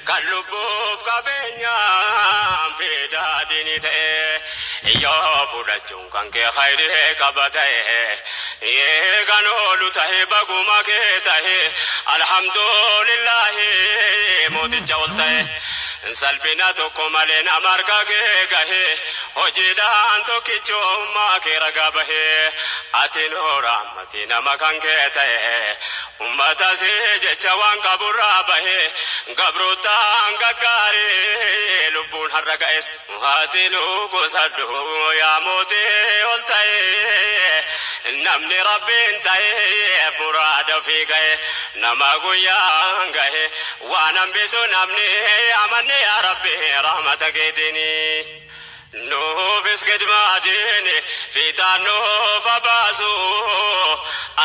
Kan lubbuuf qabeenyaan fidaa diinii ta'e. Yoo fudhachuun kan kee khayrii qaba ta'e. Kan oolu ta'e baguma kee ta'e. Alhamdulillahi mooticha ol ta'e. Salphina tokko malee nama harka kee gahe. Hojiidhaan tokkichummaa kee ragaa bahe. Ati noora ammati nama kan kee ta'e. Ummata si jecha waan qaburraa bahe. Gabroottaan gaggaarii lubbuun har'a ga'es. Ati nu qusadhu yaa mootii ol ta'e. Namni rabbiin ta'e muraada ofii ga'e. Nama guyyaan gahe waan hambisu namni amanne yaa rabbi rahmata keetiini. Nuufis gidmaadiin fiixaan nuuf baasu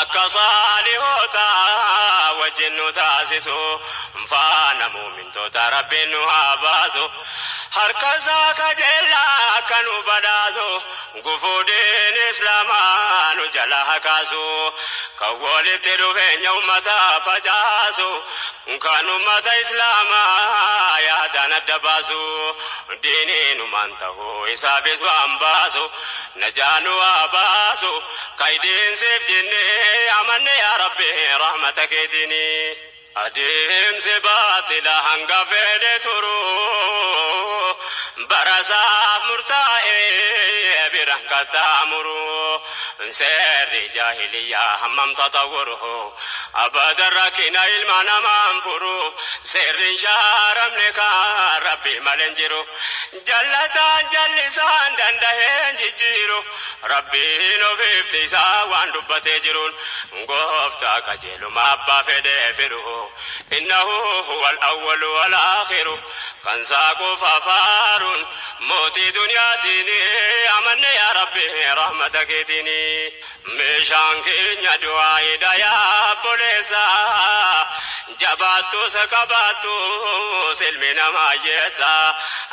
akka saalihoota wajjin nu taasisu faana muumintoota rabbiin nu haa baasu. Harka isaa qajeelaa akka nu badhaasu gufuudhiin islaamaa nu jala hakaasu kan walitti dhufeenya uummataa facaasu kan uummata islaamaa yaadaan adda baasu diiniinumaan ta'uu isaafis waan baasu najaa nu haa baasu kaydiin siif jennee amanne yaa rabbi rahmata keetiini. Adeemsi baatila hanga fedhe turu barasaaf murtaa'ee biraan qaxxaamuru seerri jaahiliyyaa hammam tatawwuru abadan rakkina ilma namaan furu seerri hin shaaramne kan rabbi malee hin jiru jallataan jallisaan danda'een jijjiiru rabbiin ofiifti isaa waan dubbatee jiruun gooftaa qajeeluma abbaa fedhee firu innahu huwal awwalu wal aakhiru kan saaquuf afaaruun mootii duniyaatiin amanne yaa rabbi rahmata keetiin meeshaan keenya du'aayidha yaa obboleessa jabaattus qabaattus ilmi namaa hiyyeessa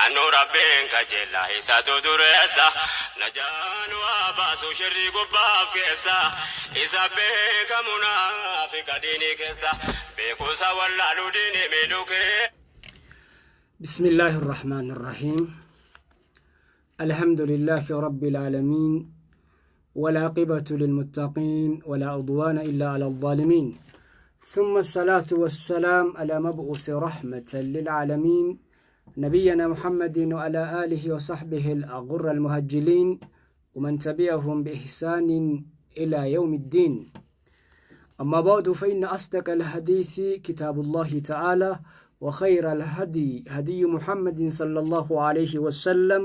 annu rabbiin qajeelaa isatu dureessa najaa nu haa baasu shirrii gubbaaf keessa isa beeka munaafiqa diinii keessa beekuusa wallaaluu diinii miidhuu kee. بسم الله الرحمن الرحيم الحمد لله رب العالمين والعاقبة للمتقين ولا عدوان إلا على الظالمين ثم الصلاة والسلام على مبعوث رحمة للعالمين نبينا محمد وعلى آله وصحبه الأغر المهجلين ومن تبعهم بإحسان إلى يوم الدين. أما بعد فإن أصدق الحديث كتاب الله تعالى وخير الهدي هدي محمد صلى الله عليه وسلم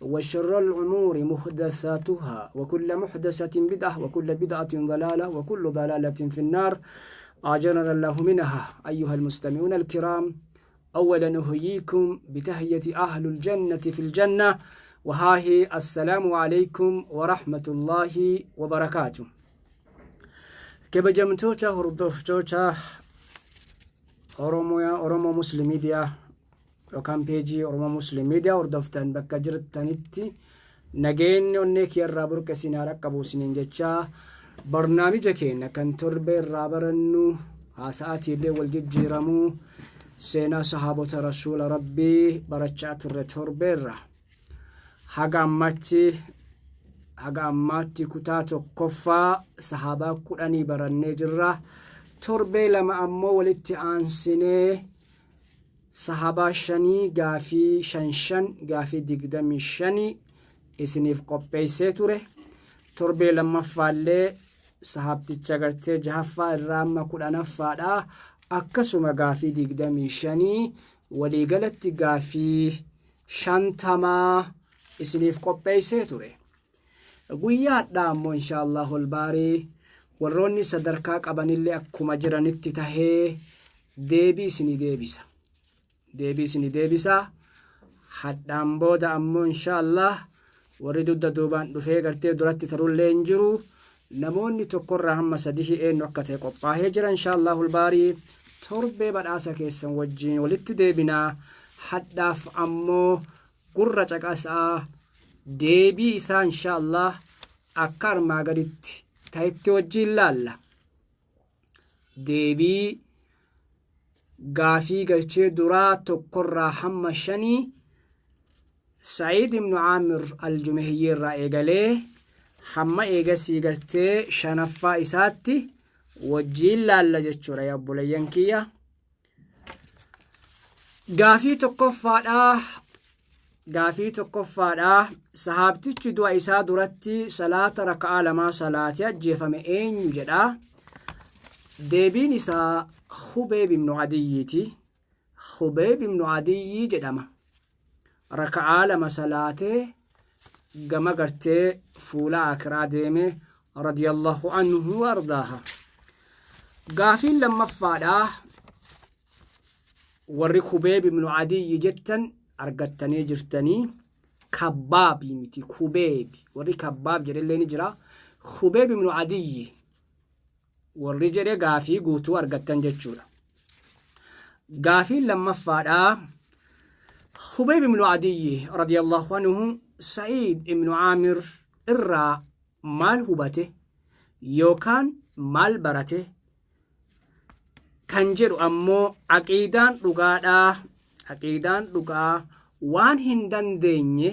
وشر الأمور محدثاتها وكل محدثة بدعة وكل بدعة ضلالة وكل ضلالة في النار أجرنا الله منها. أيها المستمعون الكرام، أولا أحييكم بتحية أهل الجنة في الجنة، وها هي السلام عليكم ورحمة الله وبركاته. Kabajamtoota hordoftoota Oromoo Muslim Media yookaan peejii Oromoo Muslim Media hordoftan bakka jirtanitti nageenyi onnee kiyya irraa burqe isin haa dhaqqabu isiniin jechaa, barnaamija keenya kan torbee irraa barannu haasa'aatiillee wal jijjiiramuu seenaa sahaabota rasuula rabbii barachaa turre torbeerra haga ammaatti kutaa tokkoffaa sahaabaa 10 barannee jirra. Torbee 2 ammoo walitti aansinee sahaabaa shanii gaafii shan shan gaafii 25 isiniif qopheessee ture. Torbee lammaffaallee sahaabticha gartee jahaffaa irraa amma 10ffaadha, akkasuma gaafii 25, waliigalatti gaafii 50 isiniif qopheessee ture. Guyyaa hadhaa ammoo inshaallah olbaarii warroonni sadarkaa qabanillee akkuma jiranitti tahee deebii isinii deebisa. Deebii isinii deebisa. Hadhaan booda ammoo inshaallah warri dugda duubaan dhufee gartee duratti tarullee hin jiru. Namoonni tokkorraa hamma sadii eenyu akka ta'e qophaa'ee jira. Inshaallah ulbaarii torbee badhaasa keessan wajjin walitti deebinaa. Hadhaaf ammoo gurra caqasaa, deebii isaa inshaallah akka armaa gaditti ta'etti wajjin laalla. Deebii Gaafii galchee duraa tokkorraa hamma 5 Sa'iid ibnu Caamir Aljumahiyyi irraa eegalee hamma eegasii gartee 5ffaa isaatti wajjiin laalla jechuudha yaa obboleeyyan kiyya. Gaafii tokkoffaadhaa Gaafii tokkoffaadhaa sahaabtichi du'a isaa duratti salaata raka'aa 2 salaatee ajjeefame eenyu jedha. Deebiin isaa Khubeeb ibnu Adiyyiiti. Khubeeb ibnu Adiyyii jedhama. Raka'aa 2 salaatee gama gartee fuula akiraa deeme radiyallahu anhu ardaaha. Gaafiin lammaffaadhaa warri Khubeeb ibnu Adiyyi jettan argattanii jirtanii kabbaabii miti Khubeeb warri kabbaab jedhellee ni jira. Khubeeb ibnu Adiyyi warri jedhe gaafii guutuu argattan jechuudha. Gaafiin lammaffaadhaa Khubeeb ibnu Adiyyi radiyallahu anhu Sa'iid ibnu Caamir irraa maal hubate yookaan maal barate kan jedhu ammoo aqiidaan dhugaadhaa aqiidaan dhugaa waan hin dandeenye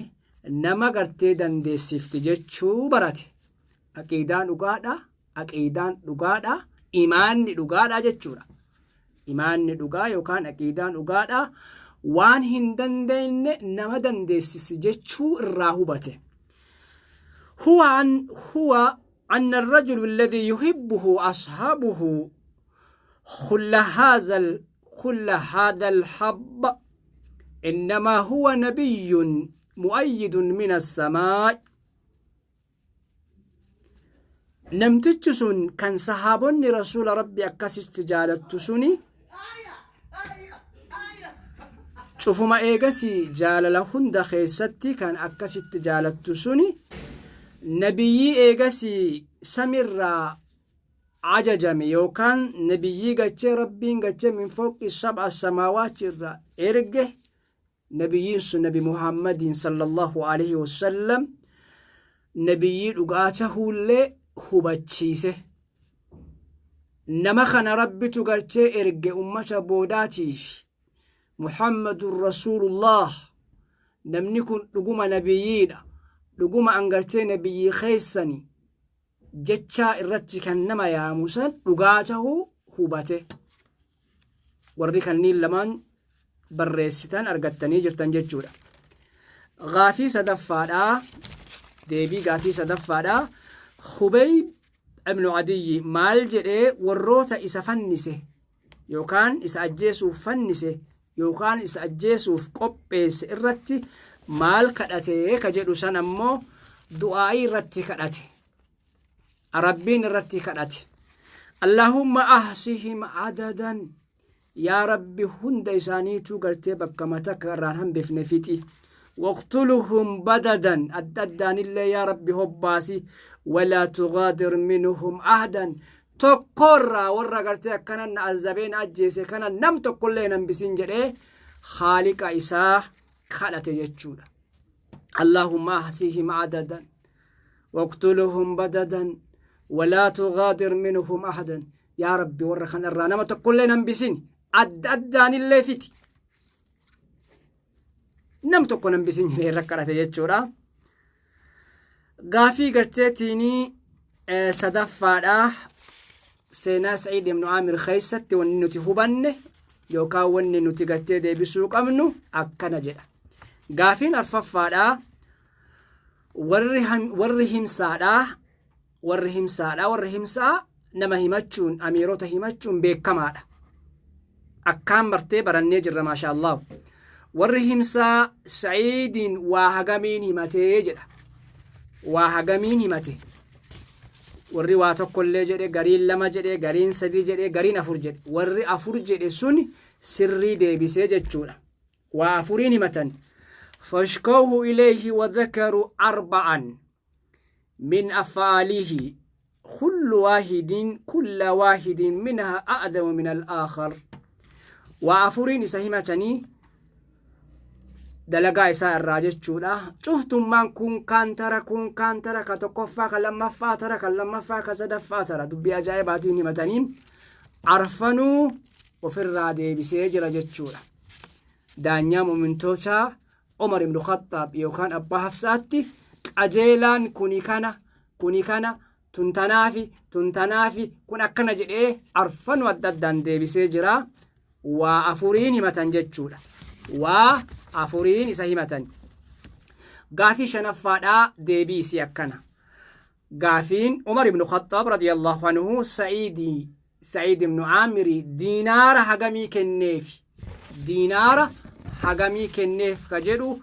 nama gartee dandeessifti jechuu barate. Aqiidaan dhugaadhaa aqiidaan dhugaadhaa imaanni dhugaadhaa jechuudha. Imaanni dhugaa yookaan aqiidaan dhugaadhaa waan hin dandeenye nama dandeessisi jechuu irraa hubate. Huwa anna ar-rajulu alladhi yuhibbuhu ashabuhu kulla hadha al-habb innama huwa nabiyyun mu'ayyidun min as-samaa'i. Namtichi sun kan sahaabonni rasuula rabbi akkasitti jaalattu suni cufuma eegasii jaalala hunda keessatti kan akkasitti jaalattu suni nabiyyii eegasii samirraa ajajame yookaan nabiyyii gachee rabbiin gachee min fawqi sab'a samaawaati irraa erge nabiyyiin sun nabi Muhammadiin sallallahu alaihi wasallam nabiyyii dhugaa tahuullee hubachiise. Nama kana rabbitu gartee erge ummata boodaatiif Muhammadun Rasuulullah namni kun dhuguma nabiyyiidha dhuguma an gartee nabiyyii keessani jechaa irratti kan nama yaamu san dhugaa tahuu hubate. Warri kanniin lamaan barreessitan argattanii jirtan jechuudha. Gaafii sadaffaadhaa deebii gaafii sadaffaadhaa Khubayb ibnu Adiyyi maal jedhee warroota isa fannise yookaan isa ajjeesuuf fannise yookaan isa ajjeesuuf qopheesse irratti maal kadhatee ka jedhu san ammoo du'aa'ii irratti kadhate. Rabbiin irratti kadhate. Allahumma ahsihim adadan yaa Rabbi hunda isaaniituu gartee bakka matakka irraan hambifne fixi. Waqtuluhum badadan adda addaanillee yaa Rabbi hobbaasi walaa tugaadir minhum ahdan tokkorraa warra gartee akkana na azabee na ajjeese kana nam tokkollee hin hambisin jedhee haaliqa isaa kadhate jechuudha. Allahumma ahsihim adadan waqtuluhum badadan walaa tugaadir minhum ahadan yaa Rabbi warra kanarraa nama tokkollee hin hambisin adda addaanillee fixi. Nam tokko hin hambisin jedhee irra kadhate jechuudha. Gaafii garteetiinii sadaffaadhaa seenaa Sa'iid ibnu Aamir keessatti wanni nuti hubanne yookaan wanni nuti gartee deebisuu qabnu akkana jedha. Gaafiin arfaffaadhaa warri himsaadhaa warri himsaadhaa warri himsaa nama himachuun amiirota himachuun beekamaadha. Akkaan bartee barannee jirra maashaallah. Warri himsaa Sa'iidiin waa hagamiin himatee jedha. Waa hagamiin himate. Warri waa tokkollee jedhe gariin 2 jedhe gariin 3 jedhe gariin 4 jedhe. Warri 4 jedhe sun sirrii deebisee jechuudha. Waa 4 himatan. Fashkawhu ilayhi wa dhakaru 4 min af'aalihi kullu waahidin kulla waahidin minha a'damu min al-aakhar. Waa 4 isa himatanii dalagaa isaa irraa jechuudha. Cuftummaan kun kaan tara kun kaan tara ka tokkoffaa ka lammaffaa tara ka lammaffaa ka sadaffaa tara dubbii ajaa'ibaatiin himatanii arfanuu Ofirraa deebisee jira jechuudha. Daanyaa mu'mintootaa Umar ibnu Khaxxaab yookaan Abbaa Hafsaatti qajeelaan kuni kana, kuni kana, tun tanaafi, tun tanaafi, kun akkana jedhee arfanu adda addaan deebisee jira. Waa afuriin himatan jechuudha. Waa afuriin isa himatan. Gaafii shanaffaadhaa deebii isii akkana. Gaafiin Umar ibnu Khaxxaab radiyallahu anhu Sa'iidii Sa'iid ibnu Aamiri diinaara hagamii kenneefi, diinaara hagamii kenneef ka jedhu,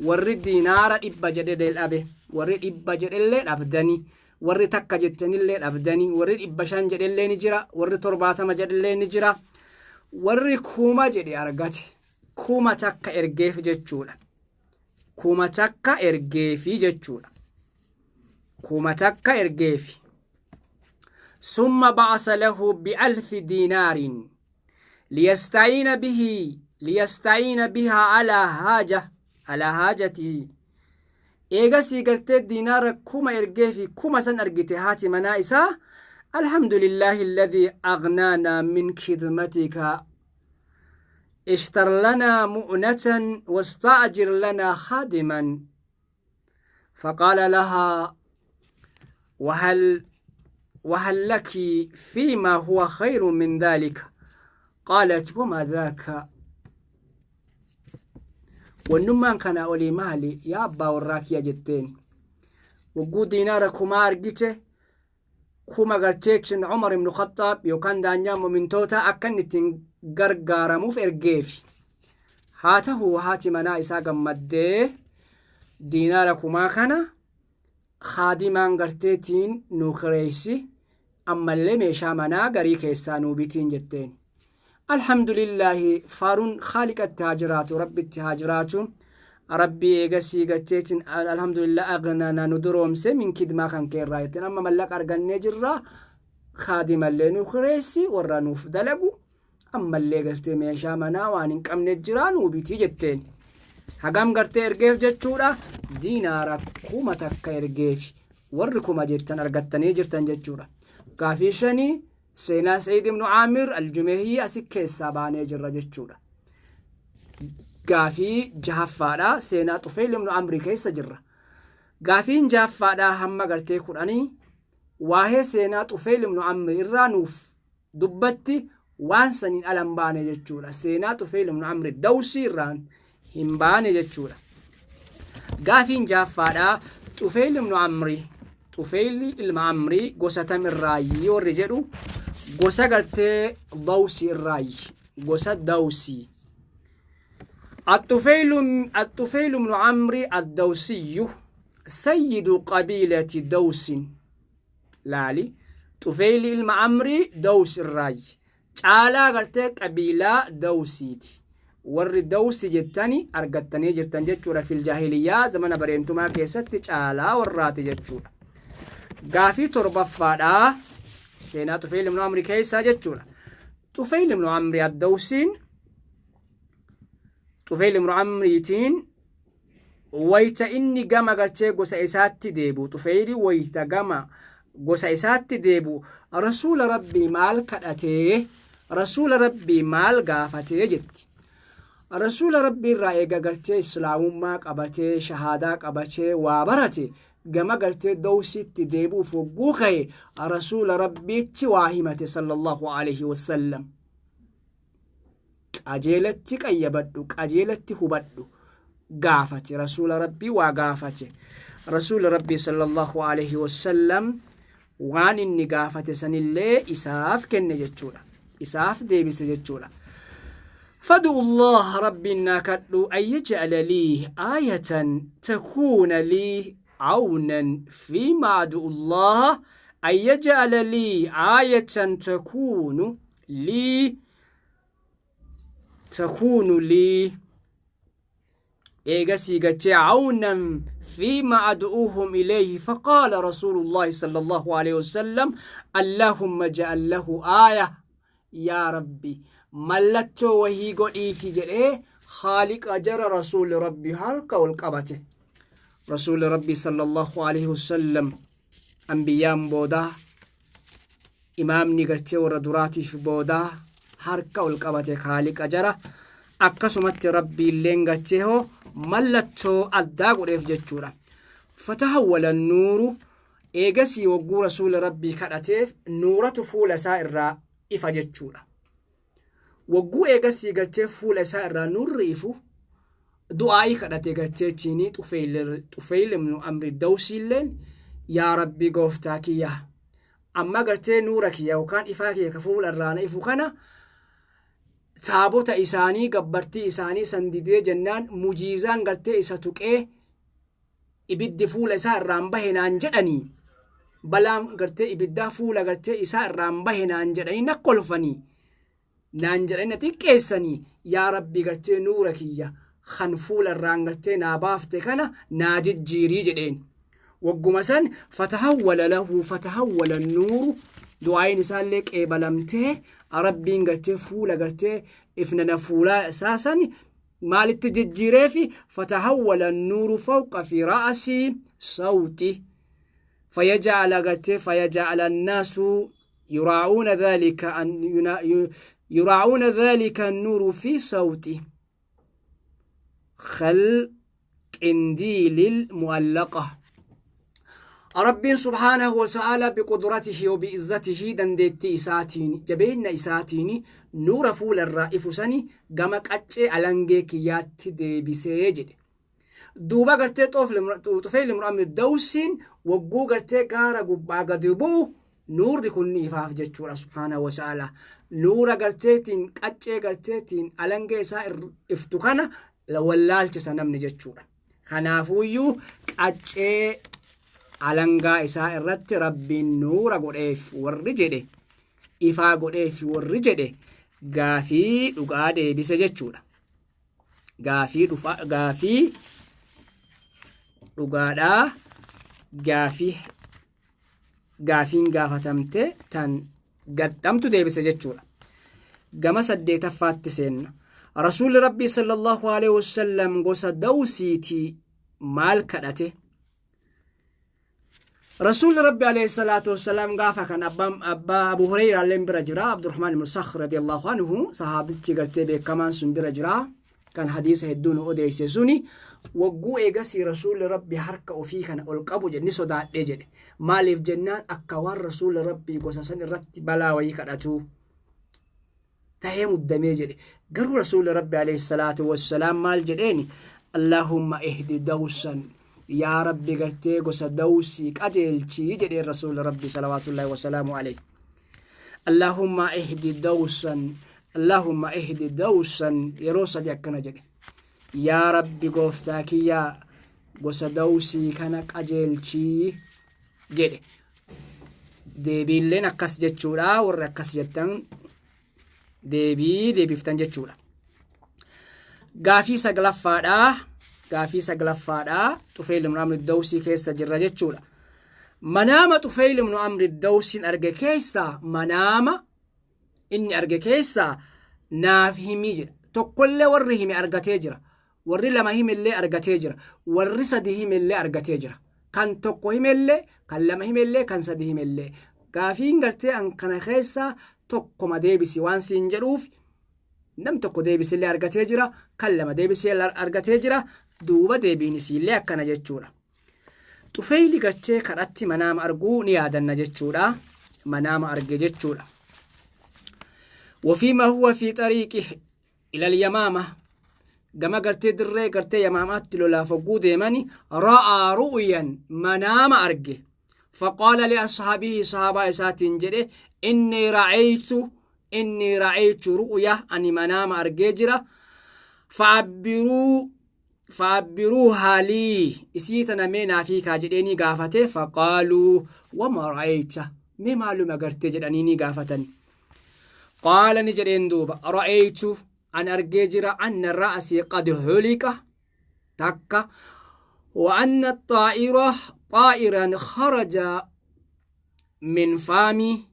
warri diinaara 100 jedhe dhabe, warri 100 jedhellee dhabdani, warri takka jettanillee dhabdani, warri 500 jedhellee ni jira, warri 70 jedhellee ni jira, warri 1000 jedhe argate. 1000 ergeef jechuudha. 1000 ergeefi jechuudha. 1000 ergeefi. Summa ba'asa lahu bi'alfi diinaarin liyasta'iina bihi liyasta'iina bihaa alaa haaja alaa haajatihi. Eegasii gartee diinaara 1000 ergeefi 1000 san argite haati manaa isaa, alhamdulillaahi alladhii agnaanaa min khidmatika, ishtar lanaa mu'natan wasta'jir lanaa khaadiman. فقال لها: وهل لك فيما هو خير من ذلك؟ قالت: وما ذاك؟ Wannummaan kana olii maali, yaa abbaa warraa kiyya jetteen. Wagguu diinaara kumaa argite, kuma garteechin Umar ibnu Khaxxaab yookaan daanyaa mu'mintoota akka inni ittiin gargaaramuuf ergeefi. Haa ta'u, haati manaa isaa gammaddee, diinaara kumaa kana haadimaan garteetiin nuu kireessi, ammallee meeshaa manaa garii keessaa nuu bitiin jetteen. Alhamdulillaahi, faaruun khaaliqatti haa jiraatu, Rabbitti haa jiraatu. Rabbii eegasii gacheetiin alhamdulillah aghnana, nu duroomse, min kidmaa kan keerraa jetteen. Amma mallaqa argannee jirra, kaadimallee nu kireessi, warra nuuf dalagu, ammallee gartee meeshaa manaa waan hin qabne jira nuu bitii jetteen. Hagam gartee ergeef jechuudha? Diinaara 1000 ergeef. Warri 1000 jettan argattanii jirtan jechuudha. Gaafii shanii seenaa Sa'iid ibnu Aamir Aljumeehii asi keessaa baanee jirra jechuudha. Gaafii jahaffaadha, seenaa Xufeyl ibnu Amrii keessa jirra. Gaafiin jahaffaadha hamma gartee 10 waa'ee seenaa Xufeyl ibnu Amrii irraa nuuf dubbatti. Waan saniin ala hin baane jechuudha. Seenaa Xufeyl ibnu Amri Dawsii irraan hin baane jechuudha. Gaafiin jahaffaadha, Xufeyl ibnu Amrii, Xufeyli ilma Amrii gosa tam irraayi warri jedhu, gosa gartee Dawsii irraayi, gosa Dawsii. الطفيل بن عمرو الدوسي سيد قبيلة دوس. Laali, Xufeyli ilma Amrii Daws irraayi, caalaa gartee qabiilaa Dawsiiti. Warri Dawsi jettani argattanii jirtan jechuudha. Fil jaahiliyyaa, zamana bareentumaa keessatti caalaa warraati jechuudha. Gaafii torbaffaadha, seenaa Xufeyli ibnu Amrii keessaa jechuudha. Xufeyli ibnu Amrii Addawsiin, Xufeyli ibnu Amriitiin wayta inni gama gartee gosa isaatti deebu, Xufeyli wayta gama gosa isaatti deebu Rasuula Rabbii maal kadhatee, Rasuula Rabbii maal gaafatee jetti. Rasuula Rabbii irraa eega gartee islaamummaa qabatee, shahaadaa qabatee, waa barate, gama gartee Dawsitti deebuuf hogguu ka'e Rasuula Rabbiitti waa himate sallallahu alaihi wasallam. Qajeelatti qayyabadhu, qajeelatti hubadhu. Gaafate, Rasuula Rabbii waa gaafate. Rasuula Rabbii sallallahu alaihi wasallam waan inni gaafate sanillee isaaf kenne jechuudha, isaaf deebise jechuudha. فادعو الله ربي ناكدو أن يجعل لي آية تكون لي عونا فيما أدعو الله أن يجعل لي آية تكون لي eegasii gachee عونا فيما أدعوهم إليه. فقال رسول الله صلى الله عليه وسلم: اللهم اجعل له آية. يا ربي mallattoo wahii godhiifi jedhee Khaaliqa jara Rasuuli Rabbii harka ol qabate. Rasuuli Rabbii sallallahu alaihi wasallam anbiyyaan boodaa, imaamni gartee warra duraatiif boodaa, Harka ol qabate Khaaliqa jara. Akkasumatti Rabbiilleen gartee hoo mallattoo addaa godheef jechuudha. Fatahawwala nuuru, eegasii wagguu Rasuula Rabbii kadhateef nuuratu fuula isaa irraa ifa jechuudha. Wagguu eegasii gartee fuula isaa irraa nuurri ifu, du'aa'ii kadhate gartee chiinii Xufeyl ibnu Amri Dawsiilleen, yaa Rabbii gooftaa kiyya, amma gartee nuura kiyya yookaan ifaa kiyya ka fuula irraa na ifu kana taabota isaanii gabbartii isaanii san didee jennaan mujiizaan gartee isa tuqee ibiddi fuula isaa irraan bahe naan jedhanii, balaan gartee ibiddaa fuula gartee isaa irraan bahe naan jedhanii, na kolfanii naan jedhanii, na xiqqeessanii, yaa Rabbi gartee nuura kiyya kan fuula irraan gartee naa baafte kana naa jijjiirii jedheen. Wagguma san fatahawwala lahu, fatahawwala nuuru, du'aayin isaallee qeebalamtee Rabbiin gartee fuula gartee ifnana fuulaa isaa san maalitti jijjiireefi, fatahawwala nuuru fawqa fi ra'asii sawxi fayaja'ala gartee fayaja'ala annaasu yuraa'uuna dhalika an yuraa'uuna dhalika annuuru fi sawxi kal qindiilil mu'allaqa. Rabbiin subhaanahu wa ta'ala biqudratihi wa bi'izzatihi, dandeettii isaatiin, jabeenya isaatiin, nuura fuula irraa ifu sani gama qaccee alangee kiyyaatti deebisee jedhe. Duuba gartee Xufeyl ibnu Amri Dawsiin wagguu gartee gaara gubbaa gadi bu'u nuurri kun ni ifaaf jechuudha. Subhaanahu wa ta'ala nuura garteetiin qaccee garteetiin alangee isaa iftu kana wallaalchisa namni jechuudha. Kanaafuuyyuu qaccee alangaa isaa irratti Rabbiin nuura godheef warri jedhe, ifaa godheef warri jedhe, gaafii dhugaa deebise jechuudha. Gaafii dhufa, gaafii dhugaadhaa, gaafii gaafiin gaafatamte tan gaxxamtu deebise jechuudha. Gama saddeetaffaatti seenna. Rasuulli Rabbii sallallahu alaihi wasallam gosa Dawsiitii maal kadhate? Rasuulli Rabbi alayhi salaatu wassalaam gaafa kan abbaa Abu Hurayraalleen bira jira. Abdurrahmaan ibn Sakhr radiyallahu anhu, sahaabichi gartee beekamaan sun bira jira. Kan hadiisa hedduu nu odeesse suni. Wagguu eegasii Rasuulli Rabbi harka ofii kana ol qabu jedhe, ni sodaadhee jedhe. Maaliif jennaan akka waan Rasuulli Rabbii gosa san irratti balaa wayii kadhatu tahee muddamee jedhe. Garuu Rasuulli Rabbi alayhi salaatu wassalaam maal jedheeni? Allahumma ihdi dawsan, yaa Rabbi gartee gosa Dawsii qajeelchii jedheen Rasuulli Rabbi salawaatullaahi wasalaamu alayhi. Allahumma ihdi dawsan, Allahumma ihdi dawsan, yeroo sadi akkana jedhe. Yaa Rabbi gooftaa kiyyaa, gosa Dawsii kana qajeelchii jedhe. Deebiilleen akkas jechuudha. Warri akkas jettan deebii deebiftan jechuudha. Gaafii saglaffaadhaa. Gaafii saglaffaadhaa. Xufeyl ibn Amri Dawsii keessa jirra jechuudha. Manaama Xufeyl ibn Amri Dawsiin arge keessaa, manaama inni arge keessaa naaf himii jedha. Tokkollee warri hime argatee jira. Warri lama himellee argatee jira. Warri sadi himellee argatee jira. Kan tokko himellee, kan lama himellee, kan sadi himellee. Gaafiin gartee an kana keessaa tokkoma deebisi waan siin jedhuuf, nam tokko deebisillee argatee jira, kan lama deebisee argatee jira. Duuba deebiin isiillee akkana jechuudha. Xufeyli gartee kadhatti manaama arguu ni yaadanna jechuudha. Manaama arge jechuudha. وفيما هو في طريقه إلى اليمامة, gama gartee dirree gartee Yamaamaatti lolaaf hogguu deemani, ra'aa ru'yan, manaama arge. فقال لأصحابه, صحابة isaatiin jedhe, إني رأيت, إني رأيت رؤيا, ani manaama argee jira, فعبروا فعبروها لي, isii tana mee naaf hiikaa jedheenii gaafate. فقالوا وما رأيت, mee maaluma garte jedhanii gaafatan. قال, ni jedheen duuba, رأيت, an argee jira, أن رأسي قد حلق, takka, وأن الطائرة طائرا خرج من فمي,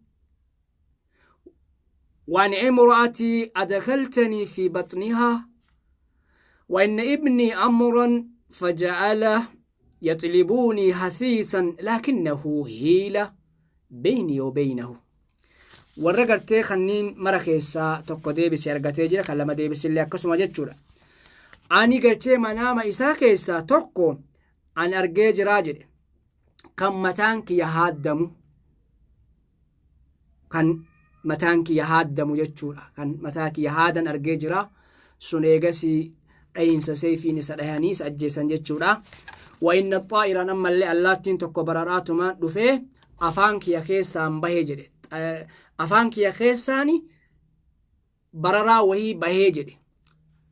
وأن امرأتي أدخلتني في بطنها, وإن ابني أمرا فجعل يطلبوني حثيثا لكنه حيل بيني وبينه. Warra gartee kanniin mara keessaa tokko deebise argatee jira, kan lama deebisillee akkasuma jechuudha. Ani gartee manaama isaa keessaa tokko an argee jiraa jedhe. Kan mataan kiyya haaddamu. Kan mataan kiyya haaddamu jechuudha. Kan mataa kiyya haadan argee jira. Sun eegasii dhahiinsa seefiin isa dhahanii isa ajjeesan jechuudha. Wa inna xaa'iran ammallee allaattiin tokko bararaatumaan dhufee afaan kiyya keessaan bahee jedhe. Afaan kiyya keessaan bararaa wahii bahee jedhe.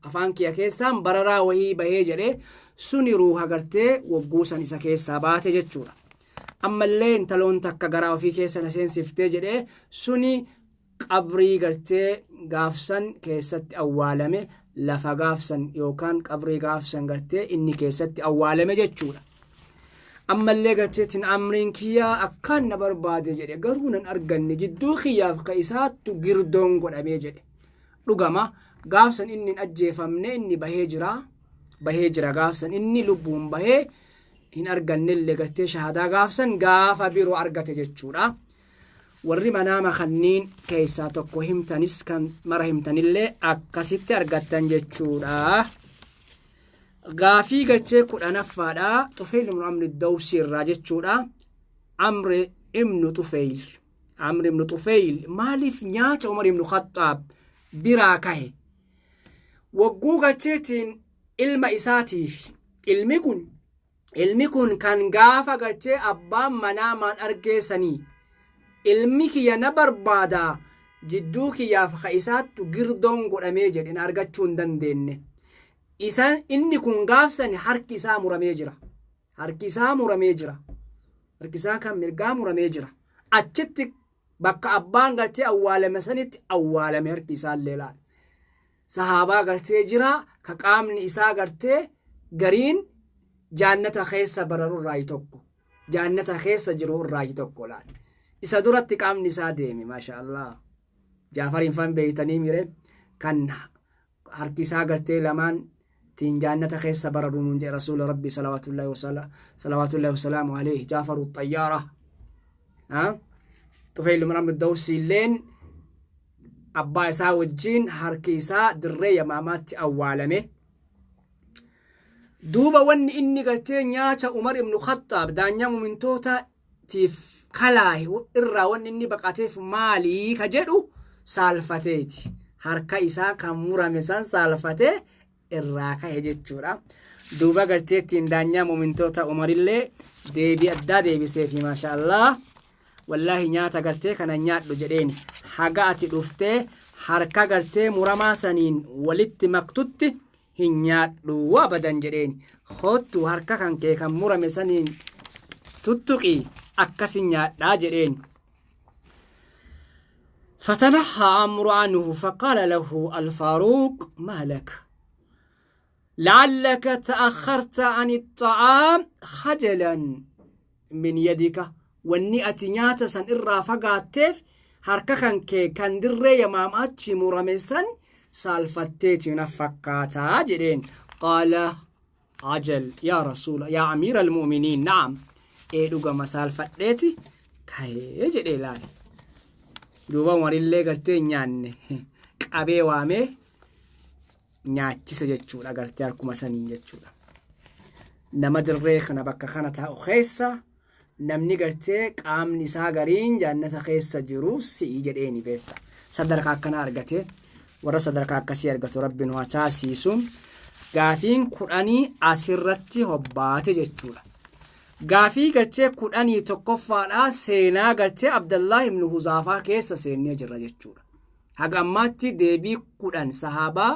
Afaan kiyya keessaan bararaa wahii bahee jedhe suni ruuha gartee wagguusan isa keessaa baate jechuudha. Ammallee intaloon takka garaa ofii keessa na seensiftee jedhe suni qabrii gartee gaafsan keessatti awwaalame lafa gaafsan yookaan qabrii gaafsan gartee inni keessatti awwaalame jechuudha. Ammallee garteetiin amriin kiyyaa akkaan na barbaade jedhe garuu nan arganne jidduu kiyyaaf ka isaattu girdoon godhamee jedhe. Dhugama gaafsan inni hin ajjeefamne inni bahee jira. Bahee jira gaafsan inni lubbuun bahee hin argannellee gartee shahadaa gaafsan gaafa biroo argate jechuudha. Warri manaama kanniin keessaa tokko himtanis kan mara himtanillee akkasitti argattan jechuudha. Gaafii gachee kudhanaffaadha. Xufeyl ibnu Amri Dawsi irraa jechuudha. Amri ibnu Xufeyl. Amri ibnu Xufeyl maaliif nyaata Umar ibnu Khaxxaab biraa kahe? Wagguu gacheetiin ilma isaatiif ilmi kun kan gaafa gachee abbaan manaamaan argeessanii ilmi kiyya na barbaadaa jidduu kiyyaaf ka isaattu girdoon godhamee jedhe na argachuu hin dandeenye. Isaan inni kun gaafsan harki isaa muramee jira. Harki isaa muramee jira. Harki isaa kan mirgaa muramee jira. Achitti bakka abbaan gartee awwaalame sanitti awwaalame harki isaallee laala. Sahaabaa gartee jira ka qaamni isaa gartee gariin jaannata keessa bararu irraayi tokko. Jaannata keessa jiru irraayi tokko laala. Isa duratti qaamni isaa deeme maasha Allah. Jaafariin fan beeytanii mire kan harki isaa gartee lamaan tiin jaannata keessa bararu nuun jedhe rasuula rabbii salawaatullahi wasalaamu alayhi Jaafaru xayyaara. Xufeyl ibn Amr Dawsi illeen abbaa isaa wajjiin harki isaa dirree Yamaamaatti awwaalame. Duuba wanni inni gartee nyaata Umar ibn Khaxxaab daanyaa mumintootaatiif kalaahe irraa wanni inni baqateef maalii ka jedhu saalfateeti. Harka isaa kan murame san saalfatee irraa kahe jechuudha. Duuba gartee ittiin daanyaa mumintoota Umarillee deebii addaa deebiseefi maasha Allah. Wallaahi nyaata gartee kana nyaadhu jedheeni. Haga ati dhuftee harka gartee muramaa saniin walitti maktutti hin nyaadhu abadan jedheeni. Kottu harka kan kee kan murame saniin tuttuqii akkasin nyaadhaa jedheeni. فتنحى عمرو عنه فقال له الفاروق ما لك؟ لعلك تأخرت عن الطعام خجلا من يدك wanni ati nyaata san irraa fagaatteef harka kan kee kan dirree Yamaamaatti murame san saalfatteeti na fakkaataa jedheen. قال أجل يا رسول يا أمير المؤمنين نعم ee dhugama saalfadheeti kahee jedhee laale. Duuba Umarillee gartee hin nyaanne qabee waamee nyaachisa jechuudha gartee harkuma saniin jechuudha. Nama dirree kana bakka kana taa'u keessa namni gartee qaamni isaa gariin jaannata keessa jiru si'i jedheeni beekta. Sadarkaa akkana argate warra sadarkaa akkasii argatu rabbi nu haa taasisu. Gaafiin 10 asirratti hobbaate jechuudha. Gaafii gartee 11ffaadhaa seenaa gartee Abdallah ibn Huzaafaa keessa seennee jirra jechuudha. Haga ammaatti deebii 10 sahaabaa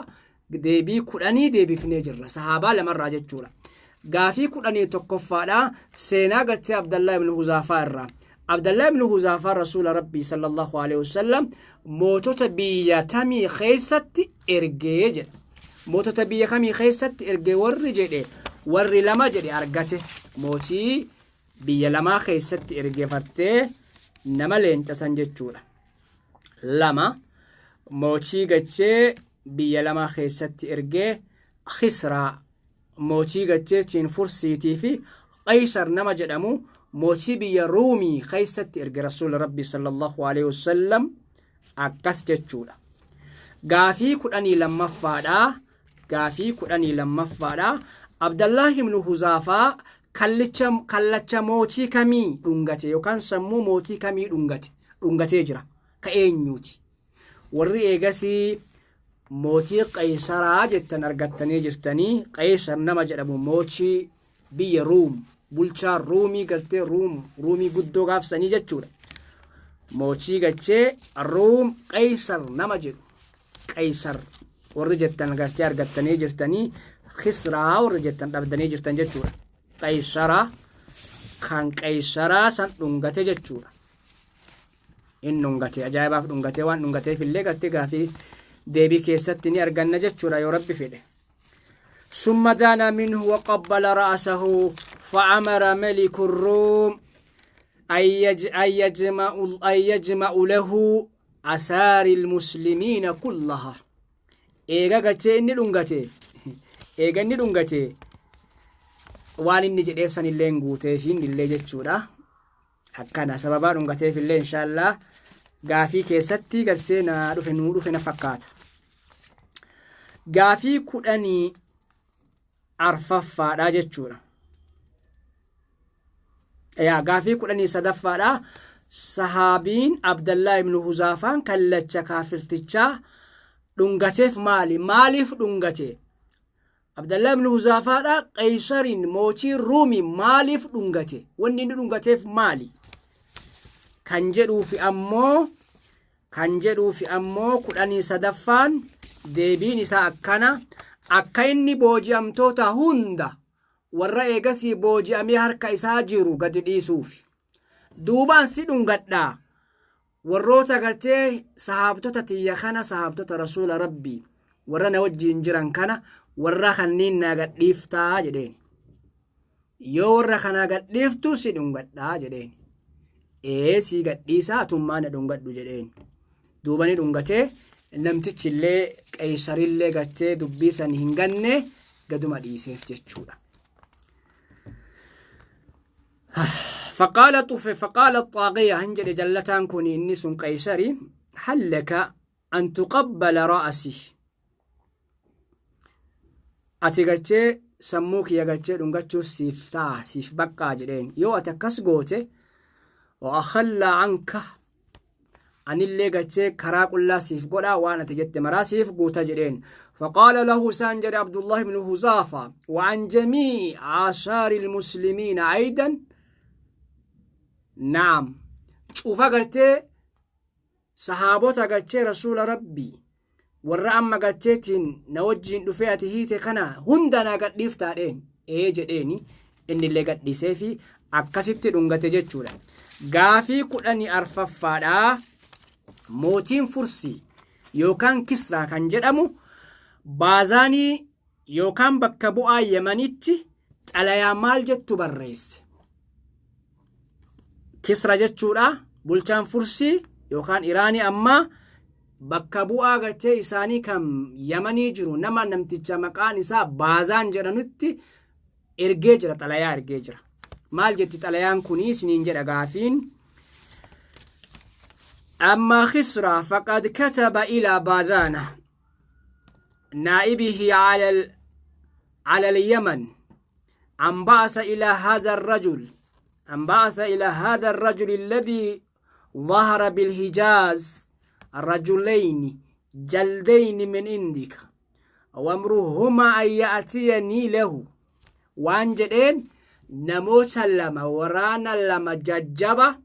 deebii 10 deebifnee jirra sahaabaa lamarraa jechuudha. Gaafii 11ffaadhaa seenaa gartee Abdallah ibn Huzaafaa irraa. Abdallah ibn Huzaafaa rasuula rabbii sallallahu alaihi wasallam mootota biyya tamii keessatti ergee jedha. Mootota biyya kamii keessatti ergee warri jedhe warri lama jedhe argate mootii biyya lamaa keessatti ergeeffattee nama leencasan jechuudha. Lama mootii gachee biyya lamaa keessatti ergee Kisraa mootii gacheetiin Fursiitii fi Qaysar nama jedhamu mootii biyya Ruumii keessatti erge rasuula rabbii sallallahu alaihi wasallam. Akkas jechuudha. Gaafii 12ffaadha. Gaafii 12ffaadha. Abdallah ibnu Huzaafaa kallacha mootii kamii dhungate yookaan sammuu mootii kamii dhungate dhungatee jira? Ka eenyuuti? Warri eegasii mootii Qaysaraa jettan argattanii jirtanii. Qaysar nama jedhamu, mootii biyya Ruum, bulchaa Ruumii, gartee Ruum, Ruumii guddoo gaafsanii jechuudha. Mootii gachee Ruum Qaysar nama jedhu, Qaysar warri jettan gartee argattanii jirtanii. Kisraa warri jettan dhabdanii jirtan jechuudha. Qaysaraa, kan Qaysaraa san dhungate jechuudha. In dhungate, ajaa'ibaaf dhungate. Waan dhungateef illee gartee gaafii deebii keessatti ni arganna jechuudha, yoo Rabbi fedhe. ثم دنا منه وقبل رأسه، فأمر ملك الروم أن يجمع له أسارى المسلمين كلها. Eega gachee inni dhungate, eega inni dhungate, waan inni jedheef san illee guuteefi illee jechuudha. Akkana sababaa dhungateef illee inshaallah gaafii keessatti gartee na dhufe, nuu dhufe na fakkaata. Gaafii 14ffaadha jechuudha. Yaa, gaafii 13ffaadha. Sahaabiin Abdallaa ibnu Huzaafaan kallacha kaafirtichaa dhungateef maali? Maaliif dhungate? Abdallaa ibnu Huzaafaadha Qeysariin, mootii Ruumii, maaliif dhungate? Wanni inni dhungateef maali? Kan jedhuufi ammoo 13ffaan deebiin isaa akkana: akka inni booji'amtoota hunda warra eegasii booji'amee harka isaa jiru gadi dhiisuufi. Duubaan si dhungadhaa, warroota gartee sahaabtota tiyya kana, sahaabtota Rasuula Rabbii warra na wajjiin jiran kana, warra kanneen naa gadhiiftaa jedheen. Yoo warra kanaa gadhiiftu si dhungadhaa jedheen. Ee, sii gadhiisaa, atummaa na dhungadhu jedheen. Duuba ni dhungatee. Namtichi illee, Qeeysarillee, gartee dubbii san hin ganne, gaduma dhiiseef jechuudha. فقال طف فقال الطاغية، هنجل جلتان كوني إني سن قيصري: هل لك أن تقبل رأسي؟ Ati gartee sammuu kiyya gartee dhungachuuf siif ta'a, siif baqqaa jedheen. Yoo ati akkas goote, وأخلى عنك, anillee gartee karaa qullaa siif godhaa, waan ati jette maraa siif guuta jedheen. فقال له, سان jedhe عبد الله بن حذافة: وعن جميع أسارى المسلمين أيضا؟ نعم. Cufa gartee sahaabota gartee Rasuula Rabbii warra amma garteetiin na wajjiin dhufee ati hiite kana hunda naa gadhiiftaadheen. Ee jedheeni. Innillee gadhiisee fi akkasitti dhungate jechuudha. Gaafii 14ffaadhaa. Mootiin Fursii yookaan Kisraa kan jedhamu Baazaanii yookaan bakka bu'aa Yemanitti xalayaa maal jettu barreesse? Kisra jechuudha, bulchaan Fursii yookaan Iraanii ammaa, bakka bu'aa gartee isaanii kan Yamanii jiru nama namticha maqaan isaa Baazaan jedhanutti ergee jira, xalayaa ergee jira. Maal jetti xalayaan kunii isiniin jedha gaafiin. أما كسرى فقد كتب إلى باذانة نائبه على اليمن أن بعث إلى هذا الرجل الذي ظهر بالحجاز رجلين جلدين من عندك وامرهما أن يأتيني له. Waan jedheen, namoota lama, waraana lama jajjaba,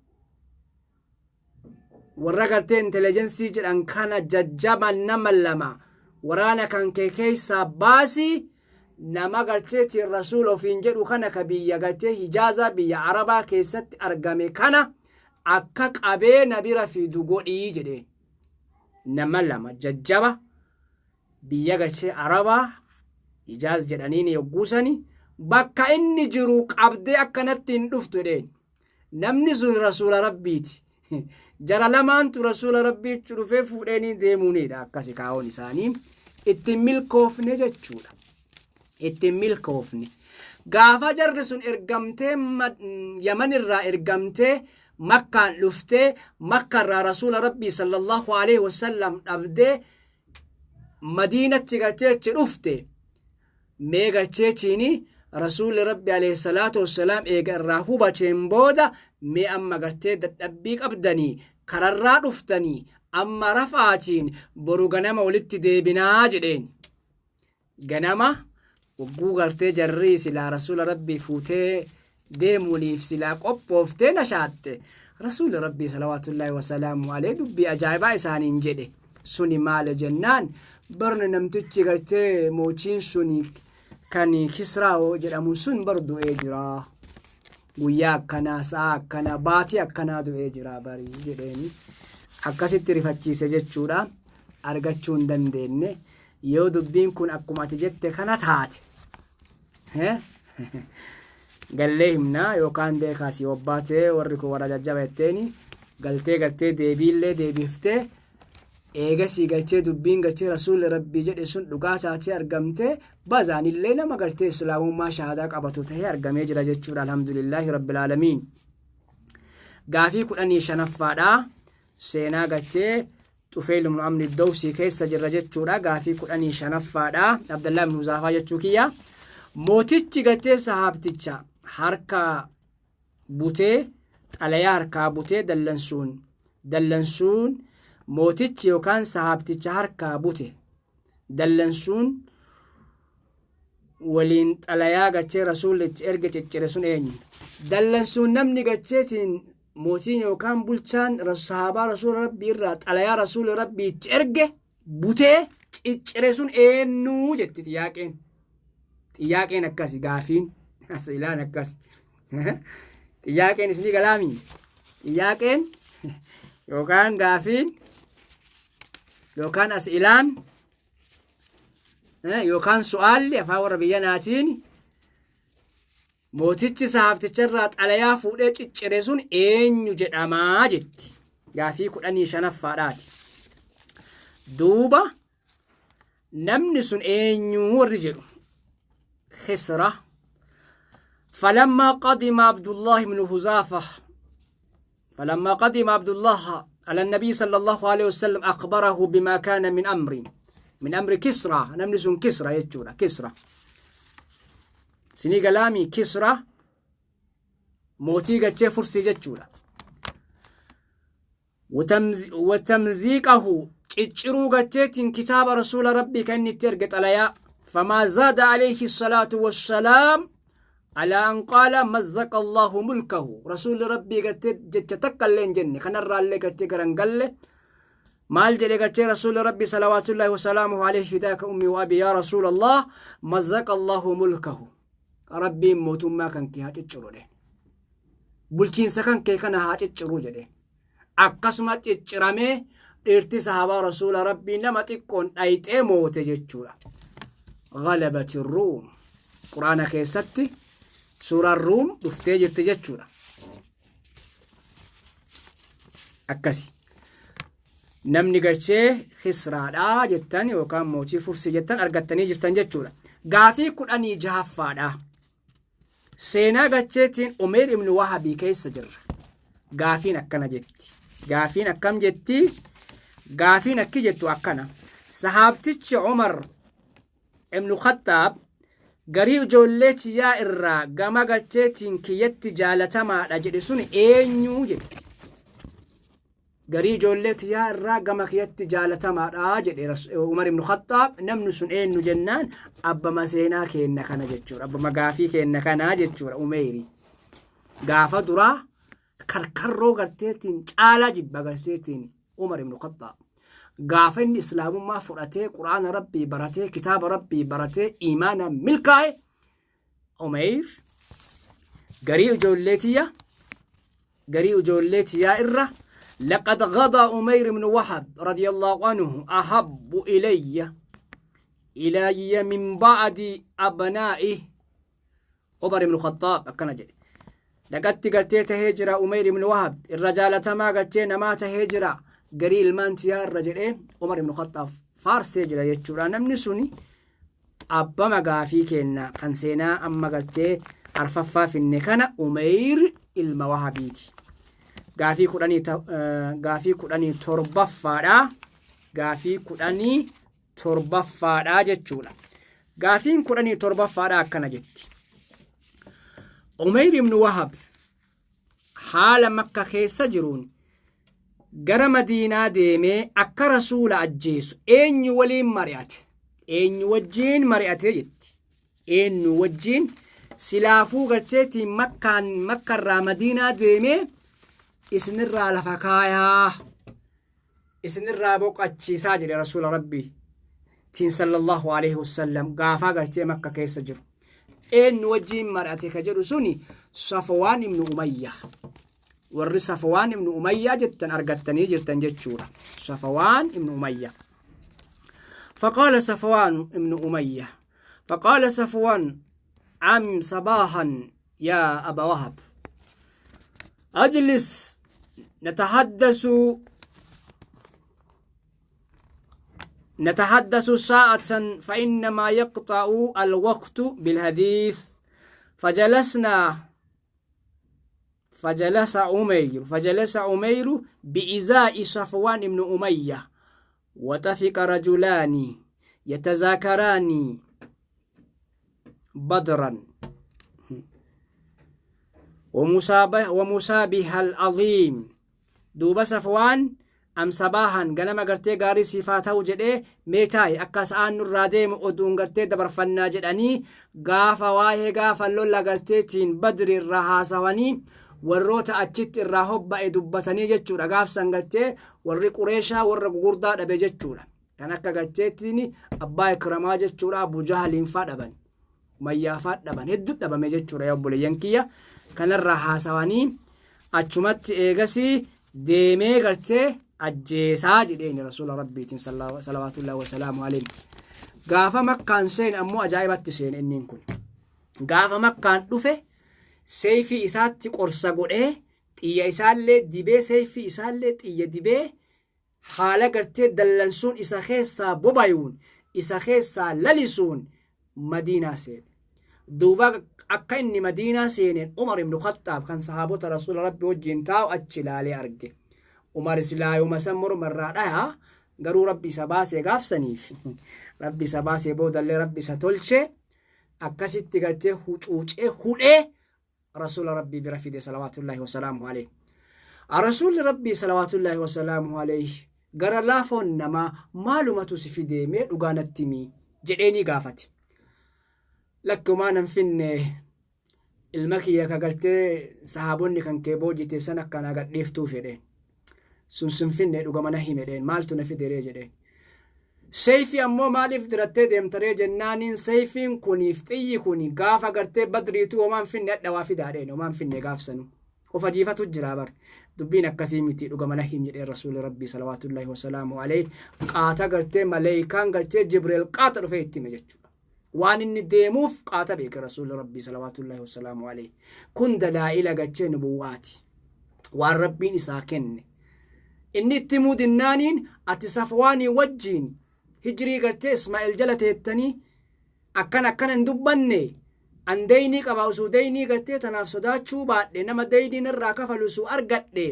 warra gartee intelligence jedhan kana jajjaba, nama lama waraana kan kee keessaa baasii, nama garteetiin rasuul ofiin jedhu kana, ka biyya gartee Hijaaza, biyya Arabaa keessatti argame kana akka qabee na bira fidu godhii jedheen. Nama lama jajjaba biyya gartee Arabaa Hijaaz jedhaniin yogguusani bakka inni jiru qabdee akkanatti hin dhuftu jedheen. Namni sun Rasuula Rabbiiti. Jara lamaantu Rasuula Rabbiitti dhufee fuudheenii deemuunidha. Akkasi kaa'oon isaanii ittiin milkoofne jechuudha. Ittiin milkoofne. Gaafa jarri sun ergamtee, Yaman irraa ergamtee Makkaan dhuftee Makkarraa Rasuula Rabbii sallallahu alaihi wasallam dhabdee Madiinatti garteechi dhufte. Mee garteechiini Rasuulli Rabbi alayhi salaatu wassalaam eega irraa hubateen booda, mee amma gartee dadhabbii qabdanii kararraa dhuftanii amma rafaatiin boru ganama walitti deebinaa jedheen. Ganama wagguu gartee jarrii silaa Rasuula Rabbii fuutee deemuuniif silaa qophooftee nashaatte, Rasuulli Rabbii salawaatullaahi wasalaamu alayhi dubbii ajaa'ibaa isaaniin jedhe. Suni maali jennaan, barni namtichi gartee mootiin suni kan Kisraa jedhamu sun bar du'ee jira, guyyaa akkanaa, sa'a akkanaa, baatii akkanaa du'ee jira barii jedheeni akkasitti rifachiise jechuudha. Argachuu hin dandeenye. Yoo dubbiin kun akkuma ati jette kana taate gallee himnaa yookaan beekaa si wabbaatee warri kun warra jajjaba jetteeni galtee gartee deebiillee deebiftee, eegasii galchee dubbiin galchee Rasuulli Rabbii jedhe sun dhugaa taatee argamtee, bazaanillee nama gartee islaamummaa shahaadaa qabatu tahee argamee jira jechuudha. Alhamdulillaahi rabbil aalamiin. Gaafii 15ffaadha. Seenaa galchee Xufeel ibnu Amri Dawsii keessa jirra jechuudha. Gaafii 15ffaadha. Abdallaa ibnu Huzaafaa jechuu kiyya. Mootichi galchee sahaabticha harka butee, xalayaa harkaa butee dallansuun mootichi yookaan sahaabticha harkaa bute dallansuun waliin xalayaa gachee Rasuulli itti erge ciccire sun eenyu? Dallansuun namni gacheetiin mootiin yookaan bulchaan sahaabaa Rasuula Rabbii irraa xalayaa Rasuula Rabbii itti erge butee ciccire sun eenyu jetti xiyyaaqeen. Xiyyaaqeen akkasi, gaafiin as ilaan akkasi. Xiyyaaqeen isinii galaami? Xiyyaaqeen yookaan gaafiin yookaan as ilaan yookaan su'aalli afaan warra biyya naatiin, mootichi sahaabticharraa xalayaa fuudhee ciccire sun eenyu jedhamaa jetti. Gaafii 15ffaadhaati. Duuba namni sun eenyu warri jedhu Kisra. فلما قدم عبد الله بن حذافة، فلما قدم عبد الله على النبي صلى الله عليه وسلم أخبره بما كان من أمر كسرى. Namni sun Kisra jechuudha. Kisra sinii galaami? Kisra mootii gachee Fursii jechuudha. وتمزيقه cicciruu gacheetiin kitaaba Rasuula Rabbii kan inni itti erge xalayaa. فما زاد عليه الصلاة والسلام على أن قال مزق الله ملكه. رسول ربي gartee jecha takka illee hin jenne kanarraallee gartee garangalle. Maal jedhe gartee Rasuuli Rabbii صلوات الله وسلامه عليه؟ فداك أمي وأبي يا رسول الله، مزق الله ملكه, Rabbiin mootummaa kan kee haa cicciru jedhe, bulchiinsa kan kee kana haa cicciru jedhe. Akkasuma cicciramee dhiirti sahaabaa Rasuula Rabbii nama xiqqoon dhayxee moote jechuudha. غلبت الروم, Quraana keessatti suuraan Ruum dhuftee jirti jechuudha. Akkasi. Namni galchee Kisraadhaa jettan yookaan mootii Fursii jettan argattanii jirtan jechuudha. Gaafii 16ffaadha. Seenaa gacheetiin Umeer ibn Wahabii keessa jirra. Gaafiin akkana jetti. Gaafiin akkam jetti? Gaafiin akki jettu akkana. Sahaabtichi Umar ibn Khattaab garii ijoollee tiyyaa irraa gama gacheetiin kiyyatti jaalatamaadha jedhe sun eenyu jetti. Garii ijoollee tiyyaa irraa gama kiyyatti jaalatamaadha jedhe Umar ibn Khattaab, namni sun eenyu jennaan, abbama seenaa keenna kana jechuudha. Abbama gaafii keenna kanaa jechuudha, Umeeri. Gaafa duraa karkarroo garteetiin caalaa jibba garteetiin Umar ibn Khattaab. Gaafa inni islaamummaa fudhatee, Quraana Rabbii baratee, kitaaba Rabbii baratee, imaana milkaa'e, Umeyr garii ijoollee tiyyaa irra لقد غدا أمير بن وهب رضي الله عنه أحب إلي من بعض أبنائه. عمر بن الخطاب akkana jedhe. Dhaqatti gartee tahee jira Umeyr ibn Wahab irra jaalatamaa gartee namaa tahee jira garii ilmaan tiyaa irra jedhee Umar ibn Khattaab faarsee jira jechuudha. Namni suni abbama gaafii kenna kan seenaa amma gartee arfaffaa finne kana, Umeyr ilma Wahabiiti. Gaafii kudhanii gaafii 17ffaadha. Gaafii 17ffaadha jechuudha. Gaafiin 17ffaadha akkana jetti. Umeyr ibnu Wahab haala Makka keessa jiruun gara Madiinaa deemee akka Rasuula ajjeesu eenyu waliin mari'ate? Eenyu wajjiin mari'ate jetti. Eenyu wajjiin silaafuu garteetiin Makkaan Makkarraa Madiinaa deemee isinirraa lafa kaayaa isinirraa boqachiisaa jedhe Rasuula Rabbii tiin sallallahu alaihi wasallam gaafaa gartee Makka keessa jiru. Eenyu wajjiin mari'ate ka jedhu suni Safwaan ibnu Umayyaa. Warri Safwaan ibnu Umayyaa jettan argattanii jirtan jechuudha. Safwaan ibnu Umayyaa. فقال صفوان ابن أمية فقال صفوان عم صباحا يا أبا وهب أجلس نتحدث ساعة فإنما يقطع الوقت بالحديث. فجلسنا فجلس عمير بإزاء صفوان بن أمية وتفق رجلان يتذاكران بدرا ومصابها العظيم. دوب صفوان أم صباحا غنما غرتي غاري صفاته جدي ميتاي أكاس آن نرى ديم أدون غرتي دبر فنا جداني غافا واهي غافا لولا غرتي تين بدر الرهاسواني warroota achitti irraa hobba'e dubbatanii jechuudha. Gaafsan gartee warri Qureeshaa warra gugurdaa dhabe jechuudha. Kan akka garteettiin abbaa Ikramaa jechuudha, Abu Jahaliin faa dhaban, Umayyaa faa dhaban, hedduu dhabame jechuudha yaa obboleeyyan kiyya. Kanarraa haasawanii achumatti eegasii deemee gartee ajjeesaa jedheeni Rasuula Rabbiitiin salawaatullahi wasalaamu alayhi. Gaafa Makkaan seene ammoo ajaa'ibatti seene inniin kun. Gaafa Makkaan dhufe seeyfii isaatti qorsa godhee xiyya isaallee dibee seeyfii isaallee xiyya dibee haala gartee dallansuun isa keessaa bobayuun isa keessaa lalisuun Madiinaa seene. Duuba akka inni Madiinaa seeneen Umar ibn Khattaab kan sahaabota Rasuula Rabbi wajjin taa'u achi ilaalee arge. Umar silaayuma san mormarraa dhaha garuu Rabbi isa baasee gaafsaniif. Rabbi isa baasee boodallee Rabbi isa tolche akkasitti gartee hucuucee hudhee Rasuula Rabbii bira fide salawaatullaahi wasalaamu alayhi. Rasuulli Rabbii salawaatullaahi wasalaamu alayhi gara laafoon namaa maalumatu si fidee mee dhugaa natti himi jedhee ni gaafate. Lakkumaa nan finne ilma kiyya ka gartee sahaabonni kan kee boojite san akkanaa gadhiiftuu fedheen. Sun sin finne dhuga mana hime dheen maaltu na fideree jedheen. Seeyfii ammoo maaliif dirattee deemtaree jennaaniin seeyfiin kuniif xiyyi kuni gaafa gartee badriituu homaan finne hadha waa fidaadheen homaan finne gaafsanu. Of ajiifatu jira bar. Dubbiin akkasii miti dhuga mana him jedheen Rasuulli Rabbii salawaatullaahi wasalaamu alayhi qaata gartee maleeyikaan gartee Jibriil qaata dhufee itti hime jechuudha. Waan inni deemuuf qaata beeke Rasuulli Rabbii salawaatullaahi wasalaamu alayhi. Kun dalaa'ila gachee nubuwaati. Waan Rabbiin isaa kenne. Inni itti himuu dinnaaniin ati Safwaanii wajjiin hijirii gartee Ismaa'eel jala teettanii akkan akkana hin dubbanne an deynii qaba osoo deynii gartee tanaaf sodaachuu baadhe nama deynii narraa kafalu osoo argadhe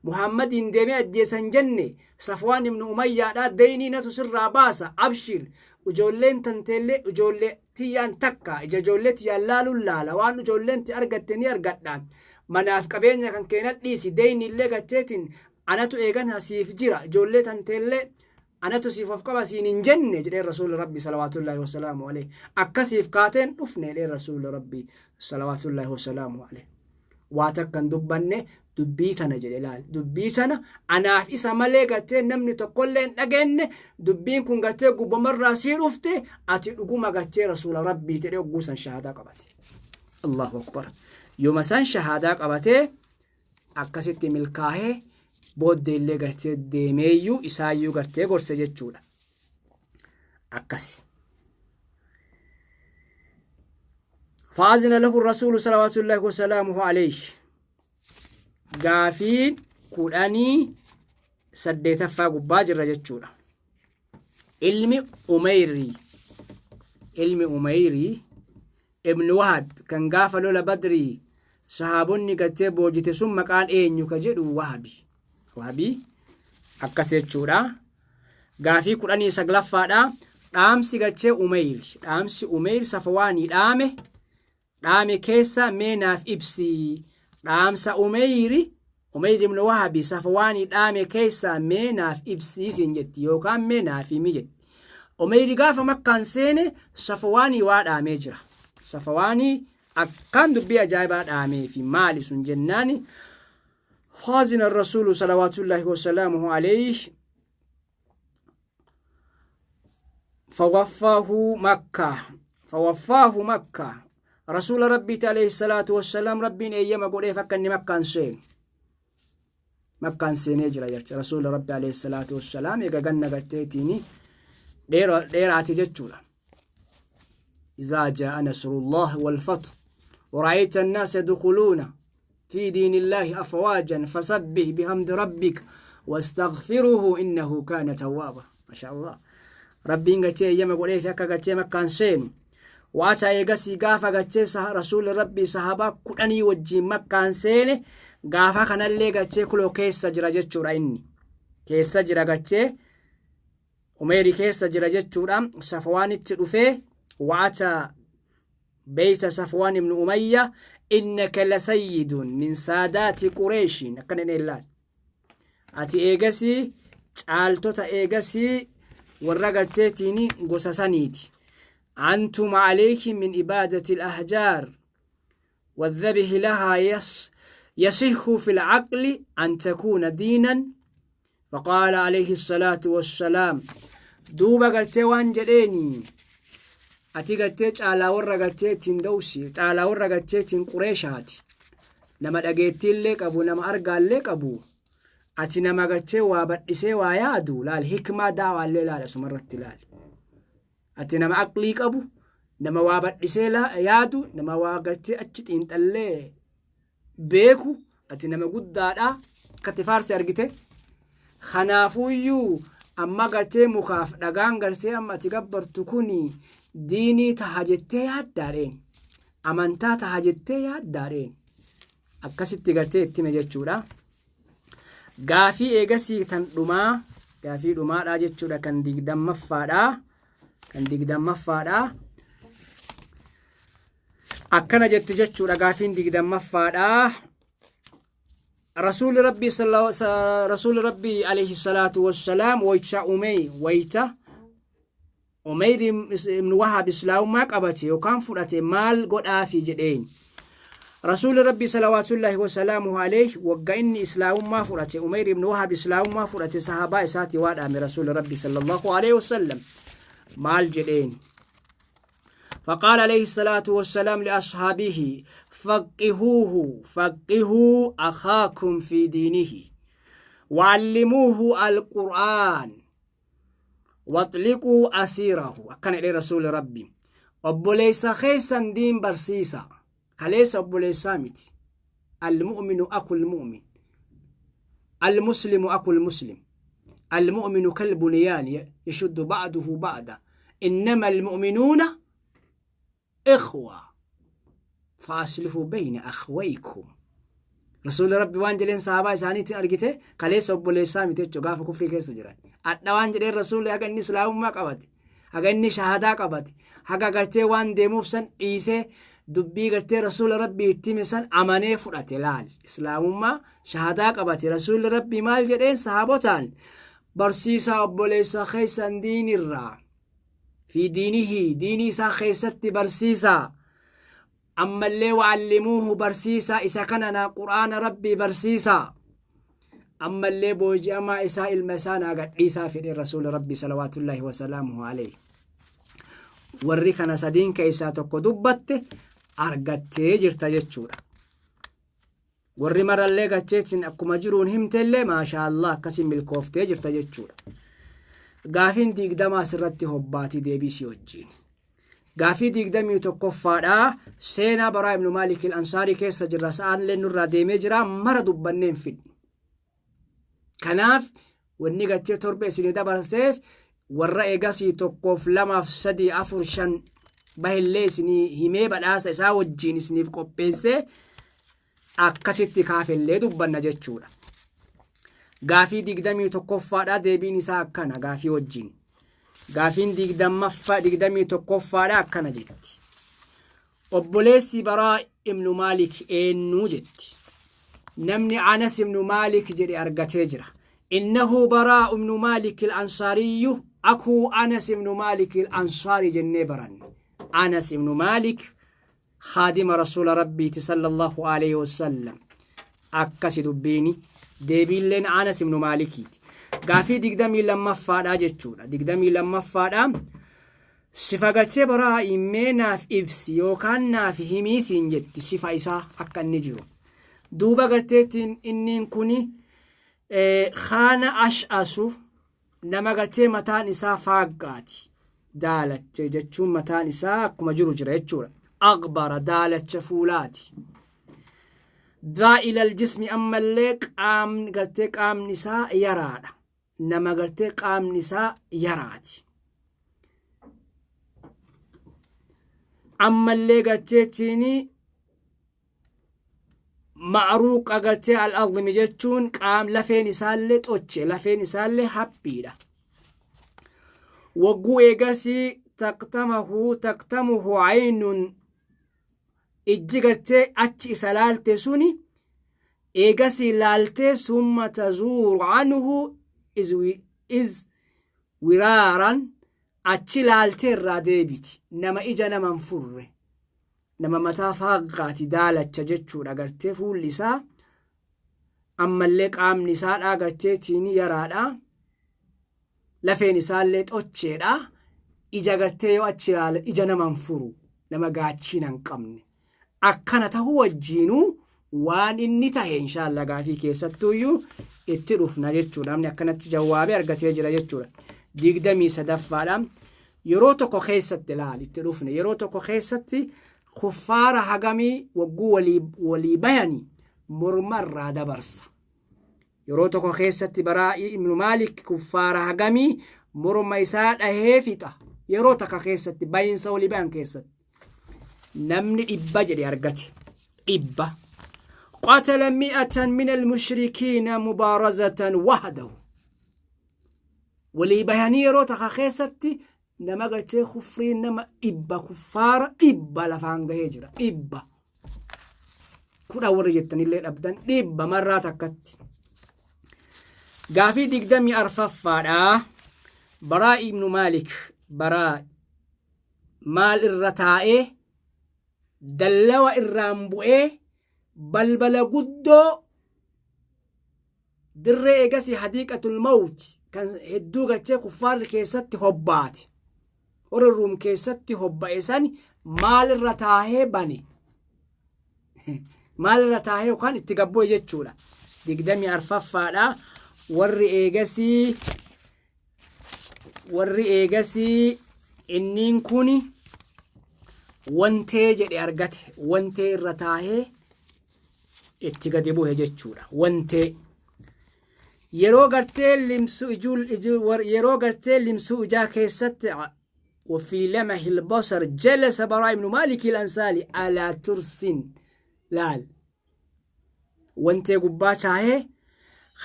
Muhammadiin deemee ajjeesan jenne Safwaan ibnu Umayyaadhaa deynii natu sirraa baasa abshir ijoolleen tanteellee ijoollee tiyyaan takka ija ijoollee tiyyaan laaluun laala waan ijoolleen ti argatte ni argadha manaaf qabeenya kan keena dhiisi deyniillee garteetiin anatu eegan hasiif jira ijoollee tanteellee anatu siif of qaba siin hin jenne jedheen Rasuulli Rabbi salawaatullaahi wasalaamu alayhi. Akkasiif kaateen dhufne jedheen Rasuulli Rabbi salawaatullaahi wasalaamu alayhi. Waa takka hin dubbanne dubbii tana jedhe laal. Dubbii sana anaaf isa malee gartee namni tokkollee hin dhageenye dubbiin kun gartee gubbamarraa sii dhufte ati dhuguma gartee Rasuula Rabbii jedhee hogguu san shahaadaa qabate. Allahu akbar. Yooma san shahaadaa qabatee akkasitti milkaahee booddee illee gartee deemeeyyuu isaayyuu gartee gorse jechuudha. Akkas. فأذن له الرسول صلوات الله وسلامه عليه. Gaafiin 18ffaa gubbaa jirra jechuudha. Ilmi Umeyrii ibn Wahab kan gaafa lola Badrii Sahaabonni gartee boojite sun maqaan eenyu ka jedhu Wahabi. Wahabii akkas jechuudha. Gaafii 19ffaadha. Dhaamsi gachee Umeyr. Dhaamsi Umeyr Safawaanii dhaame. Dhaame keessa mee naaf ibsi. Dhaamsa Umeyri Umeyr ibn Wahabi Safawaanii dhaame keessa mee naaf ibsi siin jetti yookaan mee naaf himi jetti. Umeyri gaafa Makkaan seene Safawaanii waa dhaamee jira. Safawaanii akkaan dubbii ajaa'ibaa dhaameefi maali sun jennaani خازن الرسول صلوات الله وسلامه عليه فوفاه مكة فوفاه مكة رسول ربي عليه الصلاة والسلام ربي أيما قول إيه فكني مكة سين مكة سين يجرى رسول ربي عليه الصلاة والسلام يقا قتيتيني ديراتي جتشولا إذا جاء نصر الله والفتح ورأيت الناس يدخلون في دين الله أفواجا فسبح بحمد ربك واستغفره إنه كان توابا. ما شاء الله ربي قتي يما قول إيه فكا قتي مكان سين وأتا يقسي قافا قتي رسول ربي صحابة كأني وجي مكان سين قافا كان اللي قتي كلو كيس جرى جتشورا إني كيس جرى قتي أميري كيس جرى جتشورا صفوان التلفي وأتى بيت صفوان بن أمية إنك لسيد من سادات قريش كان الله أتي إيجاسي تعالتوتا إيجاسي ورقتيتيني قصصانيتي أنتم عليك من إبادة الأحجار والذبح لها يصح في العقل أن تكون دينا. فقال عليه الصلاة والسلام دوبا قلتي وانجليني ati gartee caalaa warra garteetiin dawsi caalaa warra garteetiin qureeshaati nama dhageettiillee qabu nama argaallee qabu ati nama gartee waa badhisee waa yaadu laal hikmaa daawaallee laal asumarratti laal ati nama aqlii qabu nama waa badhisee yaadu nama waa gartee achi xiinxallee beeku ati nama guddaadha akkatti faarsi argite kanaafuyyuu amma gartee mukaaf dhagaan gartee amma ati gabbartu kuni diinii taha jettee yaaddaadheen amantaa taha jettee yaaddaadheen akkasitti gartee itti hime jechuudha. Gaafii eegasii tan dhumaa gaafii dhumaadhaa jechuudha kan 20ffaadhaa kan 20ffaadhaa akkana jetti jechuudha gaafiin 20ffaadhaa. رسول ربي رسول ربي عليه الصلاة والسلام ويتا ويتا أمير بن وهب إسلام ما قبته وكان فرأته مال قد آفي جدين رسول ربي صلوات الله وسلامه عليه وقا إسلام ما فرأته أمير بن وهب إسلام ما فرأته صحابة ساتي واد أمي رسول ربي صلى الله عليه وسلم مال جدين. فقال عليه الصلاة والسلام لأصحابه فقهوه فقهوا أخاكم في دينه وعلموه القرآن واطلقوا أسيره. أكن إلى رسول ربي أبوليس خيسا دين برسيسا خليس أبوليس سامت المؤمن أكو المؤمن المسلم أكو المسلم المؤمن كالبنيان يشد بعضه بعضا إنما المؤمنون إخوة فأصلحوا بين أخويكم. رسول ربي وانجلين صحابة إسانيتين أرجته خليس أبوليس سامت يتشوف كفري كيس جران أدنى وانجلين رسول هذا إني سلام ما قبض haga inni shahadaa qabate haga gartee waan deemuuf san dhiisee dubbii gartee rasuula rabbii itti hime san amanee fudhate laal islaamummaa shahadaa qabate rasuulli rabbii maal jedheen sahaabotaan barsiisaa obboleessa keessan diinirraa fi diinihi diinii isaa keessatti barsiisaa ammallee wa'allimuuhu barsiisaa isa kana naa qur'aana rabbii barsiisaa ammallee booji'amaa isaa ilma isaa naa gadhiisaa fedhe rasuula rabbii salawaatullaahi wasalaamuhu alayhi. Warri kana sadiin keessaa tokko dubbatte argattee jirta jechuudha. Warri marallee gacheetiin akkuma jiruun himtellee maashaallah akkasiin milkooftee jirta jechuudha. Gaafiin 20 asirratti hobbaatii deebisii wajjin. Gaafii 21ffaadhaa seenaa Baraa ibnu Maalik al-Ansaarii keessa jirra sa'aallee nurraa deemee jira mara dubbanneen fidhu. Kanaaf wanni gachee torba isinii dabarseef warra eegasii 1 2 3 4 5 bahillee isinii himee badhaasa isaa wajjin isiniif qopheessee Akkasitti kaafellee dubbanna jechuudha. Gaafii 21ffaadha deebiin isaa akkana gaafii wajjin. Gaafiin 21ffaadha akkana jetti. Obboleessi Baraa ibnu Maalik eenyuu jetti. Namni Anas ibnu Maalik jedhe argatee jira. Innahu Baraa ibnu Maalik al-Ansaariyyu akuu Anas ibnu Maalik al-Ansaari jennee baranne. Anas ibnu Maalik khaadima rasuula rabbiiti sallallahu alayhi wasallam. Akkasi dubbiini deebiilleen Anas ibnu Maalikiiti. Gaafii 22ffaadha jechuudha. 22ffaadha. Sifa galchee Baraa mee naaf ibsi yookaan naaf himii siin jetti sifa isaa akka inni jiru. Duuba garteettiin inniin kuni kaana ash'asu nama gartee mataan isaa faaggaati. Daalacha jechuun mataan isaa akkuma jiru jira jechuudha. Aqbara daalacha fuulaati. Daa'ilal jismi ammallee qaamni gartee qaamni isaa yaraadha. Nama gartee qaamni isaa yaraati. Ammallee garteettiin ma'ruuqa gartee al-azmi jechuun qaam lafeen isaallee xoche lafeen isaallee haphiidha. Wagguu eegasii taqtamuhu aynun ijji gartee achi isa laalte suni eegasii laaltee summa tazuuru anhu iz wiraaran achi laaltee irraa deebiti. Nama ija naman furre nama mataa faaggaati daalacha jechuudha gartee fuulli isaa ammallee qaamni isaadhaa garteetiin yaraadha. Lafeen isaallee xocheedha. Ija gartee yoo achi ilaale ija naman furu nama gaachiina hin qabne. Akkana tahuu wajjiinuu waan inni tahe inshaalla gaafii keessattuuyyuu itti dhufna jechuudha. Namni akkanatti jawaabee argatee jira jechuudha. 23ffaadha. Yeroo tokko keessatti ilaali itti dhufne yeroo tokko keessatti kuffaara hagamii wagguu walii bayanii mormarraa dabarsa. Yeroo tokko keessatti Baraa ibnu Maalik kuffaara hagamii morma isaa dhahee fixa. Yeroo takka keessatti bayinsa walii bayan keessatti. Namni 100 jedhe argate. 100. Qatala 100 min al-mushrikiina mubaarazatan wahdahu. Walii bayanii yeroo takka keessatti nama galchee kufriin nama 100 kuffaara 100 lafaan gahee jira. 100. 10 warri jettanillee dhabdan 100 marraa takkatti. Gaafii 24ffaadha. Baraa ibnu Maalik Baraa maal irra taa'ee dallawa irraan bu'ee balbala guddoo dirree eegasii hadiiqatul mawt kan hedduu galchee kuffaarri keessatti hobbaate. Warra Ruum keessatti hobba'e san maal irra taa'ee bane. Maal irra taa'ee yookaan itti gabbu'e jechuudha. 24ffaadha. Warri eegasii inniin kun wantee jedhe argate. Wantee irra taa'ee itti gadi bu'e jechuudha. Wantee. Yeroo gartee limsuu yeroo gartee limsuu ijaa keessatti وفي لمح البصر جلس براء بن مالك الأنصاري على ترس laal wantee gubbaa taa'ee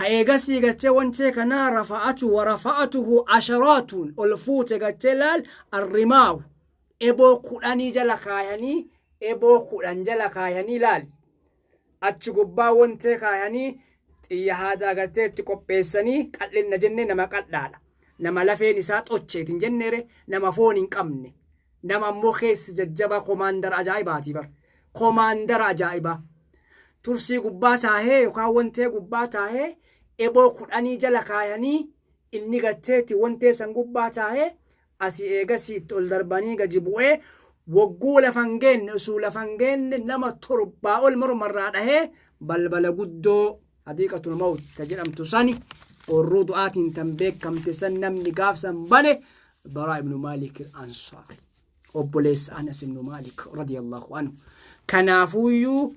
eegasii gartee wantee kanaa rafa'atu warafa'atuhu asharaatun ol fuute gartee laal arrimaahu eboo 10 jala kaayanii eboo 10 jala kaayanii laal achi gubbaa wantee kaayanii xiyya haadaa gartee itti qopheessanii qal'inna jennee nama qal'aadha. Nama lafeen isaa xocheetiin jenneere nama foon hin qabne nama ammoo keessi jajjabaa komaandara ajaa'ibaati bar komaandara ajaa'ibaa. Tursii gubbaa taahee yookaan wantee gubbaa taahee eboo 10 jala kaayanii inni garteetti wantee san gubbaa taahee asii eegasii itti ol darbanii gadi bu'ee wagguu lafan geenne osoo lafan geenne nama 7 ol mormarraa dhahee balbala guddoo hadiiqatul mawt ta jedhamtu sani orruu du'aatiin tan beekamte san namni gaafsan bane Baraa ibnu Maalik al-Ansaari obboleessa Anas ibnu Maalik radiyallahu anhu. Kanaafuyyuu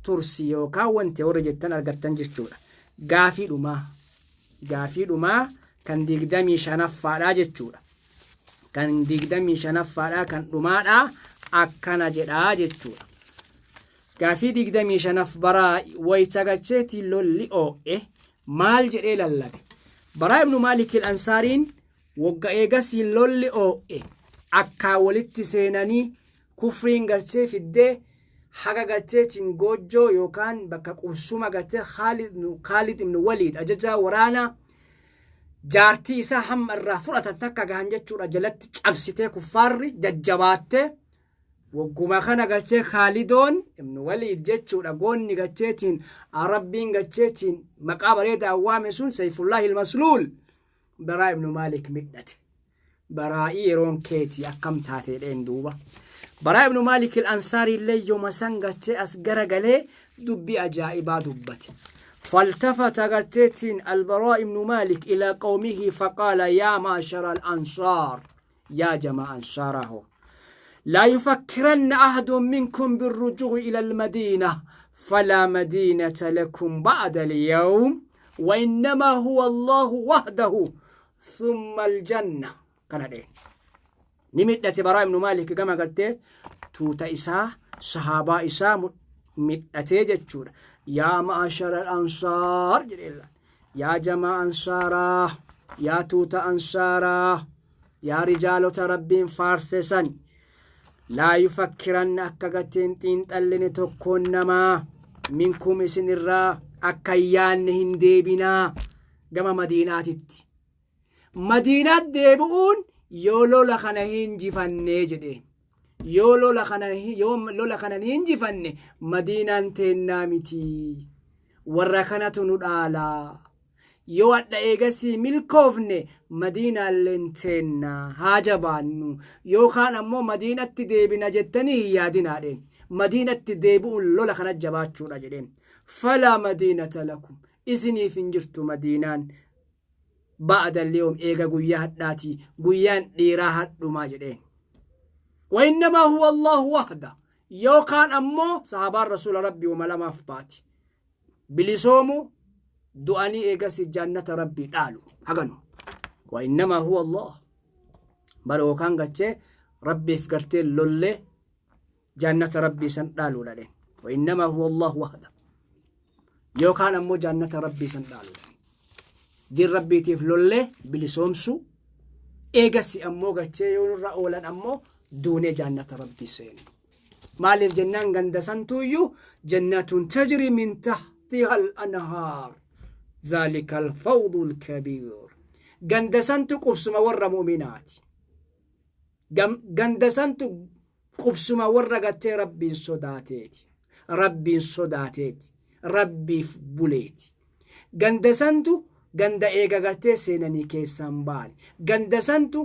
tursi yookaan wanti warri jettan argattan jechuudha. Gaafii dhumaa kan 25ffaadha jechuudha. Kan 25ffaadha kan dhumaadha akkana jedhaa jechuudha. Gaafii 25 Baraa wayta gacheeti lolli oo'e maal jedhee lallabe? Baraa ibnu Maalikil Ansaariin wogga eegasii lolli oo'e akkaa walitti seenanii kufriin gartee fiddee haga garteetiin goojjoo yookaan bakka qubsuma gartee Khaalid ibnu Waliid ajajaa waraanaa jaartii isaa hamma irraa fudhatan takka gahan jechuudha jalatti cabsitee kuffaarri jajjabaattee. Wagguma kana galchee Khaalidoon ibnu Waliid jechuudha goonni galcheetiin Rabbiin galcheetiin maqaa bareedaa waame sun Sayfullaahi Ilmasluul Baraa ibnu Maalik midhate. Baraa'ii yeroon keetii akkam taateedheen duuba. Baraa ibnu Maalik il-Ansaarii illee yooma san galchee as garagalee dubbii ajaa'ibaa dubbate. فالتفت قرتيتين البراء بن مالك إلى قومه فقال يا معشر الأنصار يا جماعة أنصاره لا يفكرن أحد منكم بالرجوع إلى المدينة فلا مدينة لكم بعد اليوم وإنما هو الله وحده ثم الجنة. كان دين نمدت براء بن مالك كما قلت توتا إساء صحابة إساء مدتي جتشور يا معشر الأنصار جل يا جماعة أنصارا يا توتا أنصارا يا رجال ربين فارسسن لا يفكرن أكاكتين تين تكون نما منكم إسن الرا أكيان هنديبنا جما مدينات مدينة ديبون يولو لخنا هنجفن جدين يولو لخنا يوم لو لخنا هنجفن مدينة تنامتي وركنة ندالا yoo adha eegasii milkoofne madiinaalleen teenna haa jabaannu yookaan ammoo madiinatti deebina jettanii hin yaadinaadheen madiinatti deebi'uun lola kana jabaachuudha jedheen falaa madiinata lakum isiniif hin jirtu madiinaan ba'da al-yawm eega guyyaa hadhaatii guyyaan dhiiraa hadhumaa jedheen وإنما هو الله وحده yookaan ammoo sahaabaan rasuula rabbii wama lamaaf baati bilisoomu du'anii eegas jannata rabbii dhaalu haganu وإنما هو الله bara yookaan gachee rabbiif gartee lollee jannata rabbii san dhaaluu dhadheen وإنما هو الله وحده yookaan ammoo jannata rabbii san dhaaluu dhadheen diin rabbiitiif lollee bilisoomsu eegasi ammoo gachee yoo nurra oolan ammoo duunee jannata rabbii seenu maaliif jennaan ganda santuuyyuu jannatun tajri min tahtiha al-anhaar ذلك الفوض الكبير غندسنت قبسما ور مؤمنات غندسنت قبسما ور غتي ربي صداتيت ربي صداتيت ربي بوليت غندسنت غند ايغا غتي سينني كيسان بال غندسنت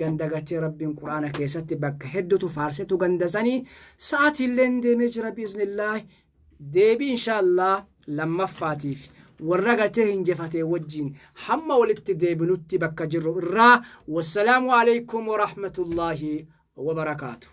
غند غتي ربي القران كيست بك هدتو فارستو غندسني ساعتي لين ديمج باذن الله ديبي ان شاء الله لما فاتيف warra galtee hinjifatee wajjin hamma walitti deebinutti bakka jirru irraa wassalaamu alaykum warahmatullaahi wabarakaatu.